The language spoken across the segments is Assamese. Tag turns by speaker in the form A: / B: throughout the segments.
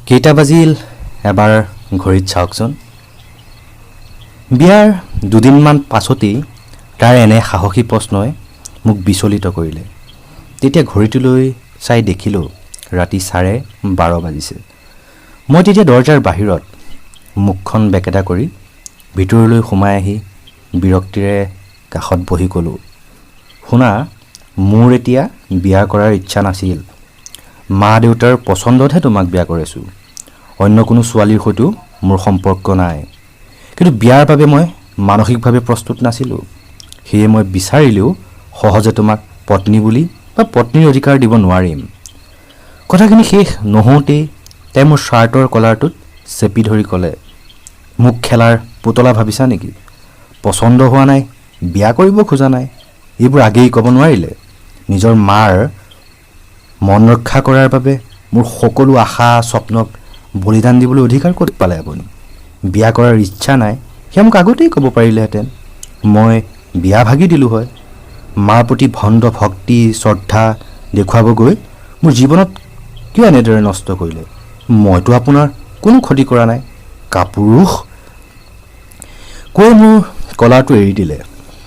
A: কেইটা বাজিল এবাৰ ঘড়ীত চাওকচোন। বিয়াৰ দুদিনমান পাছতেই তাৰ এনে সাহসী প্ৰশ্নই মোক বিচলিত কৰিলে। তেতিয়া ঘড়ীটোলৈ চাই দেখিলোঁ ৰাতি 12:30 বাজিছে। মই তেতিয়া দৰ্জাৰ বাহিৰত মুখখন বেকেটা কৰি ভিতৰলৈ সোমাই আহি বিৰক্তিৰে কাষত বহি ক'লোঁ, শুনা, মোৰ এতিয়া বিয়া কৰাৰ ইচ্ছা নাছিল। মা দেউতাৰ পচন্দতহে তোমাক বিয়া কৰাইছোঁ। অন্য কোনো ছোৱালীৰ সৈতেও মোৰ সম্পৰ্ক নাই। কিন্তু বিয়াৰ বাবে মই মানসিকভাৱে প্ৰস্তুত নাছিলোঁ। সেয়ে মই বিচাৰিলেও সহজে তোমাক পত্নী বুলি বা পত্নীৰ অধিকাৰ দিব নোৱাৰিম। কথাখিনি শেষ নহওঁতেই তাই মোৰ শ্বাৰ্টৰ কলাৰটোত চেপি ধৰি ক'লে, মোক খেলাৰ পুতলা ভাবিছা নেকি? পচন্দ হোৱা নাই, বিয়া কৰিব খোজা নাই, এইবোৰ আগেই ক'ব নোৱাৰিলে? নিজৰ মাৰ মন ৰক্ষা কৰাৰ বাবে মোৰ সকলো আশা স্বপ্নক বলিদান দিবলৈ অধিকাৰ ক'ত পালে আপুনি? বিয়া কৰাৰ ইচ্ছা নাই, সেয়া মোক আগতেই ক'ব পাৰিলেহেঁতেন, মই বিয়া ভাগি দিলোঁ হয়। মাৰ প্ৰতি ভণ্ড ভক্তি শ্ৰদ্ধা দেখুৱাব গৈ মোৰ জীৱনত কিয় এনেদৰে নষ্ট কৰিলে? মইতো আপোনাৰ কোনো ক্ষতি কৰা নাই। কাপুৰুষ! কৈ মোৰ কলাৰটো এৰি দিলে।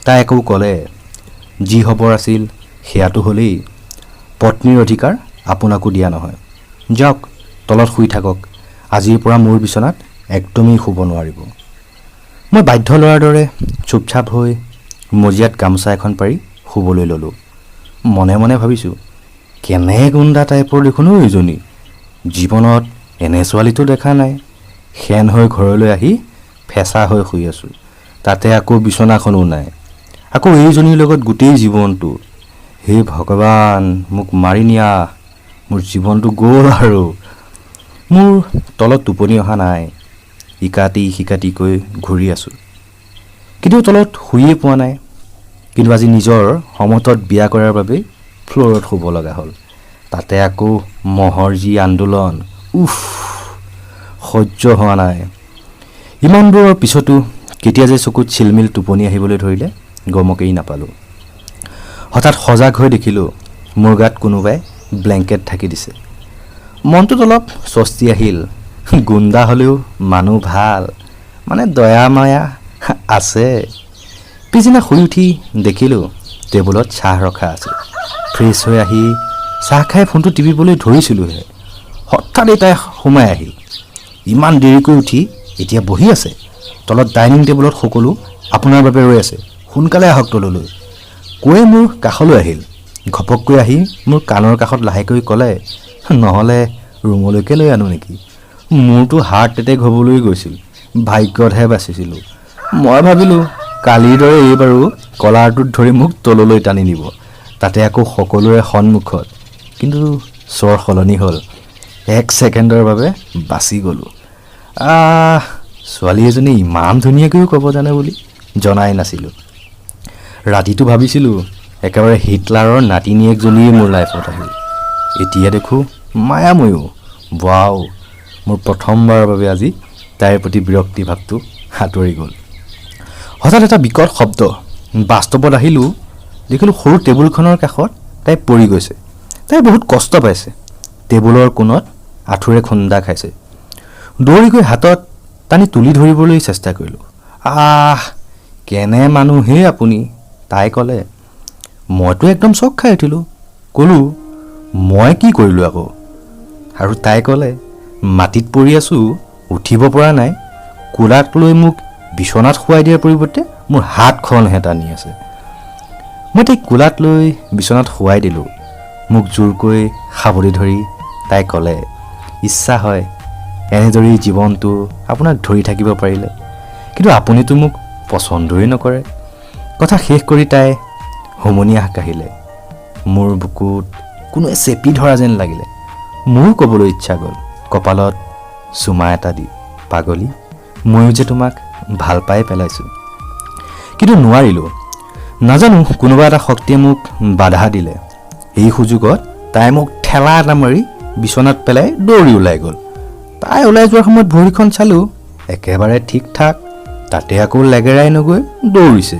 A: তাই আকৌ ক'লে, যি হ'বৰ আছিল সেয়াতো হ'লেই। পত্নীৰ অধিকাৰ আপোনাকো দিয়া নহয়। যাওক, তলত শুই থাকক। আজিৰ পৰা মোৰ বিচনাত একদমেই শুব নোৱাৰিব। মই বাধ্য ল'ৰাৰ দৰে চুপচাপ হৈ মজিয়াত গামোচা এখন পাৰি শুবলৈ ল'লোঁ। মনে মনে ভাবিছোঁ, কেনে গুণ্ডা টাইপৰ দেখোন অ' এইজনী, জীৱনত এনে ছোৱালীটো দেখা নাই। শেন হৈ ঘৰলৈ আহি ফেঁচা হৈ শুই আছোঁ, তাতে আকৌ বিচনাখনো নাই, আকৌ এইজনীৰ লগত গোটেই জীৱনটো। হে ভগৱান, মোক মাৰি নিয়া, মোৰ জীৱনটো গ'ল আৰু। মোৰ তলত টোপনি অহা নাই। ইকাটি সিকাটিকৈ ঘূৰি আছোঁ, কিন্তু তলত শুইয়ে পোৱা নাই। কিন্তু আজি নিজৰ সমতত বিয়া কৰাৰ বাবেই ফ্ল'ৰত শুব লগা হ'ল। তাতে আকৌ মহৰ যি আন্দোলন, উফ, সহ্য হোৱা নাই। ইমানবোৰৰ পিছতো কেতিয়া যে চকুত চিলমিল টোপনি আহিবলৈ ধৰিলে গমকেই নাপালোঁ। হঠাৎ সজাগ হৈ দেখিলোঁ মোৰ গাত কোনোবাই ব্লেংকেট ঢাকি দিছে। মনটোত অলপ স্বস্তি আহিল। গুণ্ডা হ'লেও মানুহ ভাল, মানে দয়া মায়া আছে। পিছদিনা শুই উঠি দেখিলোঁ টেবুলত চাহ ৰখা আছে। ফ্ৰেছ হৈ আহি চাহ খাই ফোনটো টিপিবলৈ ধৰিছিলোঁহে, হঠাৎ তাই সোমাই আহিল। ইমান দেৰিকৈ উঠি এতিয়া বহি আছে তলত ডাইনিং টেবুলত, সকলো আপোনাৰ বাবে ৰৈ আছে, সোনকালে আহক তললৈ। কৈয়ে মোৰ কাষলৈ আহিল। ঘপককৈ আহি মোৰ কাণৰ কাষত লাহেকৈ ক'লে, নহ'লে ৰুমলৈকে লৈ আনো নেকি? মোৰতো হাৰ্ট এটেক হ'বলৈ গৈছিল, ভাগ্যতহে বাচিছিলোঁ। মই ভাবিলোঁ কালিৰ দৰে এইবাৰো কলাৰটোত ধৰি মোক তললৈ টানি নিব, তাতে আকৌ সকলোৰে সন্মুখত। কিন্তু চৰ সলনি হ'ল। এক ছেকেণ্ডৰ বাবে বাচি গ'লোঁ। আহ, ছোৱালী এজনী ইমান ধুনীয়াকৈও ক'ব জানে বুলি জনাই নাছিলোঁ। ৰাতিটো ভাবিছিলোঁ একেবাৰে হিটলাৰৰ নাতিনীয়েকজনীয়ে মোৰ লাইফত আহিল। এতিয়া দেখোঁ মায়াময়ো। ৱাও, মোৰ প্ৰথমবাৰৰ বাবে আজি তাইৰ প্ৰতি বিৰক্তি ভাৱটো আঁতৰি গ'ল। হঠাৎ এটা বিকট শব্দ। বাস্তৱত আহিলোঁ, দেখিলোঁ সৰু টেবুলখনৰ কাষত তাই পৰি গৈছে। তাই বহুত কষ্ট পাইছে, টেবুলৰ কোণত আঁঠুৰে খুন্দা খাইছে। দৌৰি গৈ হাতত টানি তুলি ধৰিবলৈ চেষ্টা কৰিলোঁ। আহ, কেনে মানুহ হে আপুনি, তাই ক'লে। মইতো একদম চক খাই উঠিলোঁ। ক'লোঁ, মই কি কৰিলোঁ আকৌ? আৰু তাই ক'লে, মাটিত পৰি আছোঁ, উঠিব পৰা নাই, কোলাত লৈ মোক বিচনাত শুৱাই দিয়াৰ পৰিৱৰ্তে মোৰ হাতখনহে টানি আছে। মই তাইক কোলাত লৈ বিচনাত শুৱাই দিলোঁ। মোক জোৰকৈ সাৱটি ধৰি তাই ক'লে, ইচ্ছা হয় এনেদৰেই জীৱনটো আপোনাক ধৰি থাকিব পাৰিলে, কিন্তু আপুনিতো মোক পচন্দই নকৰে। কথা শেষ কৰি তাই হুমুনিয়াহ কাঢ়িলে। মোৰ বুকুত কোনোৱে চেপি ধৰা যেন লাগিলে। মোৰো ক'বলৈ ইচ্ছা গ'ল কপালত চুমা এটা দি, পাগলী, ময়ো যে তোমাক ভাল পাই পেলাইছোঁ। কিন্তু নোৱাৰিলোঁ। নাজানো, কোনোবা এটা শক্তিয়ে মোক বাধা দিলে। এই সুযোগত তাই মোক ঠেলা এটা মাৰি বিচনাত পেলাই দৌৰি ওলাই গ'ল। তাই ওলাই যোৱাৰ সময়ত ভৰিখন চালোঁ, একেবাৰে ঠিক ঠাক। তাতে আকৌ লেগেৰাই নগৈ দৌৰিছে।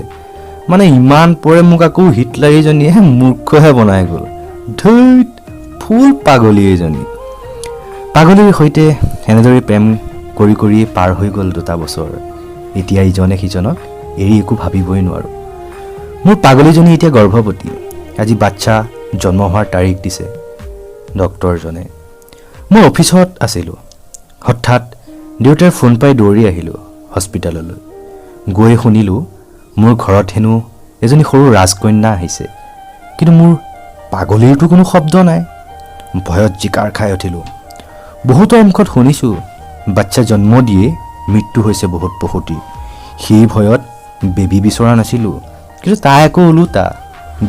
A: মানে ইমান পৰে মোক আকৌ হিটলাৰীজনীয়ে মূৰ্খহে বনাই গ'ল। ধৈত, ফুল পাগলী এইজনী। পাগলীৰ সৈতে এনেদৰে প্ৰেম কৰি কৰিয়ে পাৰ হৈ গ'ল 2টা বছৰ। এতিয়া ইজনে সিজনক এৰি একো ভাবিবই নোৱাৰোঁ। মোৰ পাগলীজনী এতিয়া গৰ্ভৱতী। আজি বাচ্ছা জন্ম হোৱাৰ তাৰিখ দিছে ডক্তৰজনে। মই অফিচত আছিলোঁ। হঠাৎ দেউতাৰ ফোন পাই দৌৰি আহিলোঁ হস্পিটেললৈ। গৈ শুনিলোঁ মোৰ ঘৰত হেনো এজনী সৰু ৰাজকন্যা আহিছে। কিন্তু মোৰ পাগলীৰতো কোনো শব্দ নাই। ভয়ত জিকাৰ খাই উঠিলোঁ। বহুতৰ মুখত শুনিছোঁ বাচ্ছা জন্ম দিয়ে মৃত্যু হৈছে বহুত প্ৰসূতিৰ। সেই ভয়ত বেবী বিচৰা নাছিলোঁ, কিন্তু তাই আকৌ ওলোটা,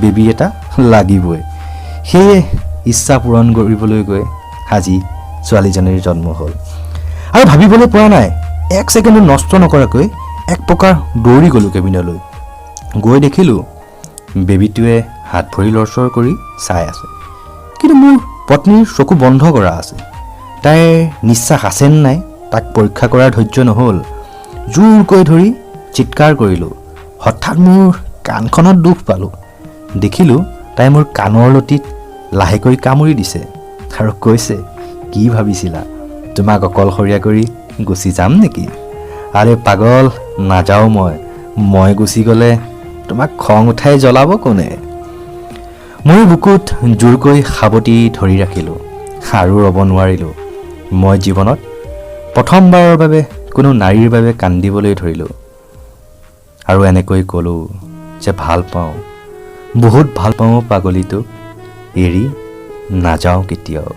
A: বেবী এটা লাগিবই। সেয়ে ইচ্ছা পূৰণ কৰিবলৈ গৈ আজি ছোৱালীজনীৰ জন্ম হ'ল। আৰু ভাবিবলৈ পৰা নাই, এক ছেকেণ্ডো নষ্ট নকৰাকৈ এক প্ৰকাৰ দৌৰি গ'লোঁ কেবিনলৈ। গৈ দেখিলোঁ বেবীটোৱে হাত ভৰি লৰচৰ কৰি চাই আছে, কিন্তু মোৰ পত্নীৰ চকু বন্ধ কৰা আছে। তাইৰ নিশ্বাস আছেনে নাই তাক পৰীক্ষা কৰাৰ ধৈৰ্য নহ'ল। জোৰকৈ ধৰি চিৎকাৰ কৰিলোঁ। হঠাৎ মোৰ কাণখনত দুখ পালোঁ। দেখিলোঁ তাই মোৰ কাণৰ লতিত লাহেকৈ কামুৰি দিছে আৰু কৈছে, কি ভাবিছিলা তোমাক অকলশৰীয়া কৰি গুচি যাম নেকি? আৰে পাগল, নাযাওঁ মই। মই গুচি গ'লে তোমাক খং উঠাই জ্বলাব কোনে? ময়ো বুকুত জোৰকৈ সাৱটি ধৰি ৰাখিলোঁ আৰু ৰ'ব নোৱাৰিলোঁ। মই জীৱনত প্ৰথমবাৰৰ বাবে কোনো নাৰীৰ বাবে কান্দিবলৈ ধৰিলোঁ আৰু এনেকৈ ক'লোঁ যে ভাল পাওঁ, বহুত ভাল পাওঁ পাগলীটোক, এৰি নাযাওঁ কেতিয়াও।